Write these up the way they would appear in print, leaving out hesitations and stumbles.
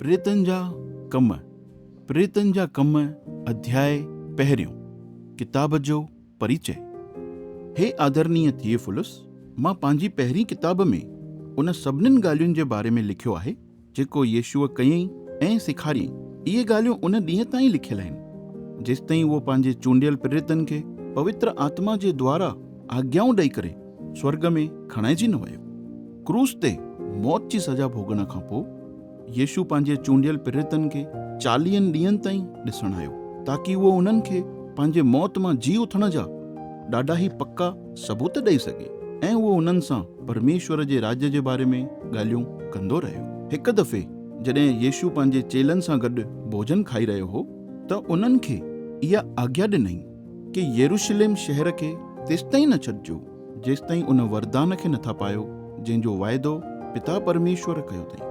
پريتن جا ڪم، پريتن جا ڪم اڌياء پهريون، ڪتاب جو پريچئه. هي آدرنيه ٿيئفلس، مان پنهنجي پهرين ڪتاب ۾ ان سڀنين ڳالهين جي باري ۾ لکيو آهي، جيڪو يسوع ڪيائين ۽ سيکاريائين. اهي ڳالهيون ان ڏينهن تائين لکيل آهن، جيستائين اهو پنهنجي چونڊيل پريرتن کي پوتر آتما جي دوارا آگيائون ڏئي ڪري سورڳ ۾ کڻائجي نه ويو. ڪروس تي موت جي سزا ڀوڳڻ کان پوء يسوع پنهنجي چونڊيل پريرتن کي چاليهن ڏينهن تائين ڏسڻ آيو، تاڪي اهو انهن کي پنهنجي موت مان جي اٿڻ جا ڏاڍا ئي پڪا ثبوت ڏئي سگهي ۽ اهو انهن سان پرميشور جي راڄ جي باري ۾ ڳالهيون ڪندو رهيو. هڪ دفعي جڏهن يسوع پنهنجي چيلن سان گڏ ڀوڄن کائي رهيو هو ته انهن کي اها آگيا ڏنائين ڪي يروشليم شهر کي تيستائين نه ڇڏجو جيستائين ان وردان کي نٿا پايو جنهن جو واعدو پتا پرميشور ڪيو اٿئي.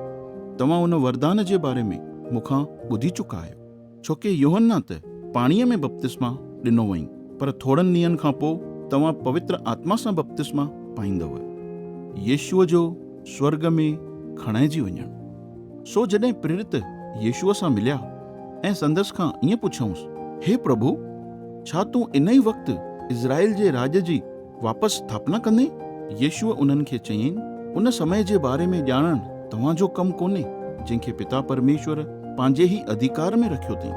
توهان ان وردان جي باري ۾ مون کان ٻڌي چڪا آهيو. ڇوڪه يوحنا ته پاڻيء ۾ بپتسما ڏنو هئائين، پر ٿورن ڏينهن کان پوء توهان پوتر آتما سان بپتسما پائيندؤ. يسوع جو سورڳ ۾ کڻائجي وڃڻ. سو جڏهن پريرت يسوع سان مليا ۽ سندس کان ائين پڇيائونس، هي پرڀو، ڇا تون انهي وقت اسرائيل جي راڄ جي واپس اسٿاپنا ڪندين؟ يسوع انهن کي چيائين، ان سمي جي باري ۾ ڄاڻڻ توهان جو ڪم ڪونهي، جنهن کي پتا پرميشور پنهنجي ئي اڌيڪار ۾ رکيو اٿئي.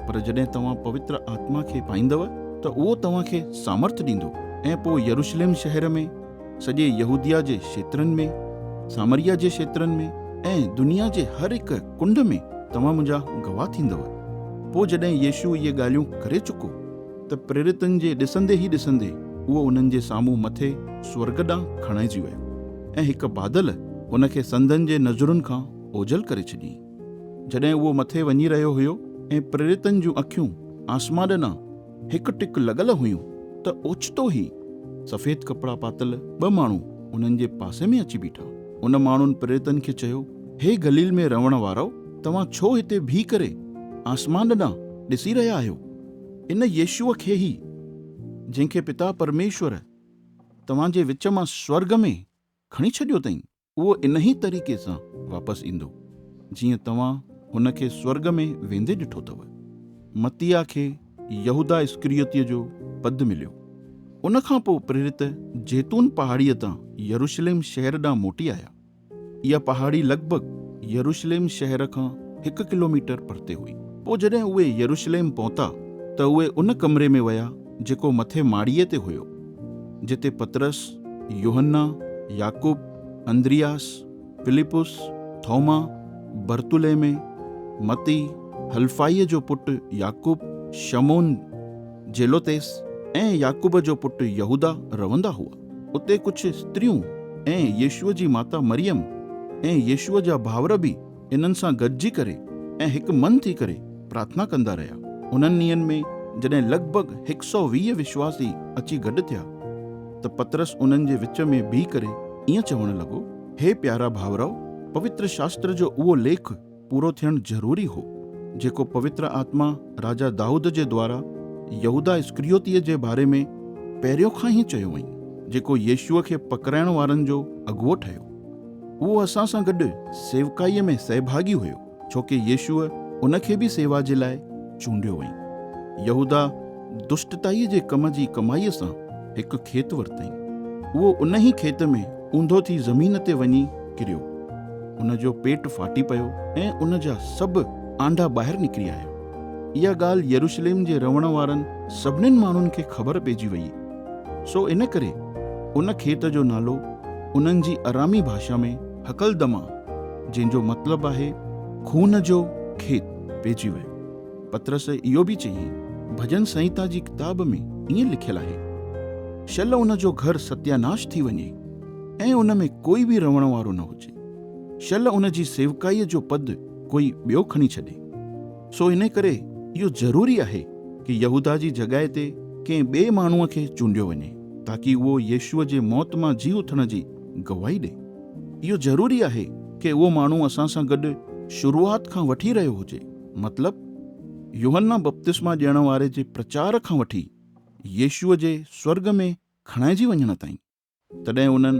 پر جڏهن توهان پوتر آتما کي پائيندؤ ته اهو توهان کي سامرٿ ڏيندو ۽ پوء يروشليم شهر ۾، سڄي يهوديه جي کيترن ۾، سامريه جي کيترن ۾ ۽ دنيا جي هر هڪ ڪنڊ ۾ توهان منهنجا گواهه ٿيندؤ. پوء جڏهن يسوع اهي ڳالهيون ڪري چڪو ته پريرتن جي ڏسندي ئي ڏسندي اهو انهن جي سامهون مٿي سورڳ ڏانهن کڻائجي ويو ۽ هڪ بادل هن کي سندن جي نظرن کان اوجهل ڪري ڇڏيائين. جڏهن اهو مٿي وڃي رهيو هيو ۽ پريرتن جون اکيون آسمان ڏانهن هڪ ٽڪ لڳل هيون ته اوچتو ئي سفيد ڪپڙا پاتل ٻه ماڻهو انهن جي پاسي ۾ اچي بيٺا. ان ماڻهن پريرتن کي چيو، هي گليل ۾ رهڻ وارؤ، توهان ڇو هتي بيهي ڪري آسمان ڏانهن ڏسي رهيا آهيو؟ ان يسوع کي ئي، جنهن کي پتا پرميشور توهان جي وچ مان سورڳ ۾ کڻي ڇڏيو اٿئي، اهو انهيء طريقي سان واپس ايندو، جيئن توهان هن کي سورڳ ۾ ويندي ڏٺو اٿو. متيا کي يهوداه اسڪريوتيء جو پد مليو. ان کان پوء پريرت زيتون پهاڙيء تان يروشليم شهر ڏانهن موٽي آيا. اها پهاڙي لڳ ڀڳ يروشليم شهر کان هڪ ڪلوميٽر پرتي هئي. پوء جڏهن اهي يروشليم پهتا ته اهي ان ڪمري ۾ ويا جيڪو مٿي ماڙيء تي هيو، جتي پطرس، يوحنا، يعقوب، اندرياس، فلپس، ٿوما، برتليمي، متي، حلفائيء جو پٽ يعقوب، شمعون جيلوتيس ۽ يعقوب جو پٽ يهوداه رهندا هئا. اتي ڪجهه استريون ۽ يسوع جي ماتا مريم ۽ يسوع جا ڀائر به انهن سان گڏجي ڪري ۽ هڪ من ٿي ڪري پرارٿنا ڪندا رهيا. انهن ڏينهن ۾ جڏهن لڳ ڀڳ هڪ سؤ 20 وشواسي اچي گڏ ٿيا ته پطرس انهن جي وچ ۾ بيهي ڪري ائين چوڻ لڳو، هي پيارا ڀائرؤ! پوتر شاستر جو اهو ليک پورو ٿيڻ ضروري هو، جيڪو پوتر آتما راجا دائود جي دوارا يهوداه اسڪريوتيء جي باري ۾ پهريون کان ئي چيو هئائين، جيڪو يسوع کي پڪڙائڻ وارن جو اڳوو ٺهيو. اهو اسان سان گڏ سيوڪائيء ۾ سهڀاڳي هيو، ڇوڪه يسوع ان کي به سيوا جي لاء چونڊيو هئائين. يهوداه دشٽتائيء جي ڪم جي ڪمائيء سان هڪ کيت ورتائين. اهو انهي کيت ۾ اونڌو ٿي زمين تي وڃي ڪريو. ان جو پيٽ ڦاٽي پيو ۽ ان جا سڀ آنڊا ٻاهر نڪري آيا. اها ڳالهه يروشليم جي رهڻ وارن سڀنين ماڻهن کي خبر پئجي ويئي. سو ان ڪري ان کيت جو نالو انهن جي ارامي ڀاشا ۾ حقلدما، جنهن جو مطلب آهي خون جو کيت، پئجي ويو. پطرس اهو به چيائين، ڀڄن سنهتا جي ڪتاب ۾ ائين لکيل آهي، شل ان جو گهر ستياناش ٿي وڃي ۽ ان ۾ ڪوئي به رهڻ وارو نه هجي. شل ان جي سيوڪائيء جو پد ڪوئي ٻيو کڻي ڇڏي. سو انهي ڪري اهو ضروري آهي ڪي يهوداه جي جڳهه تي ڪنهن ٻئي ماڻهوء کي چونڊيو وڃي، تاڪي اهو يسوع جي موت مان جي اٿڻ جي گواهي ڏئي. اهو ضروري آهي ڪي اهو ماڻهو اسان سان گڏ شروعات کان وٺي رهيو هجي، مطلب يوحنا بپتسما ڏيڻ واري جي پرچار کان وٺي يسوع جي سورڳ ۾ کڻائجي وڃڻ تائين. تڏهن انهن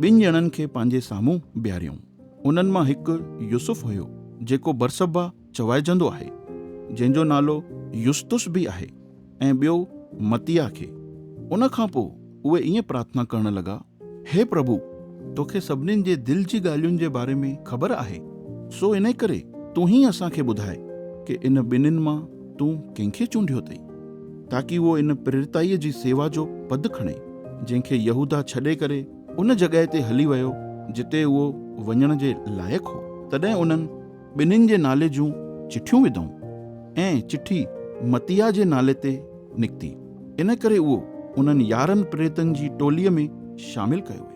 ٻن ڄڻن کي پنهنجي سامهون بيهاريائون. انهن مان هڪ يوسف هيو، جيڪو برسبا چوائجندو آهي، جنهن جو نالو يستس به آهي، ۽ ٻيو متيا کي. ان کان پوء اهي ائين پرارٿنا ڪرڻ لڳا، هي پرڀو، توکي سڀنين جي دل جي ڳالهين جي باري ۾ خبر آهي، سو انهي ڪري تون ئي اسان کي ٻڌاء ڪي ان ٻنهين مان تون ڪنهن کي چونڊيو اٿئي، تاڪي اهو ان پريرتائيء جي سيوا جو پد کڻي، جنهن کي يهوداه ڇڏي ڪري ان جڳهه تي هلي ويو جتي اهو وڃڻ جي لائق هو. تڏهن انهن ٻنهين جي نالي جون چٺيون وڌائون ۽ چٺي متيا جي نالي تي نڪتي. ان ڪري اهو انهن 11 پريتن جي ٽوليء ۾ شامل ڪيو ويو.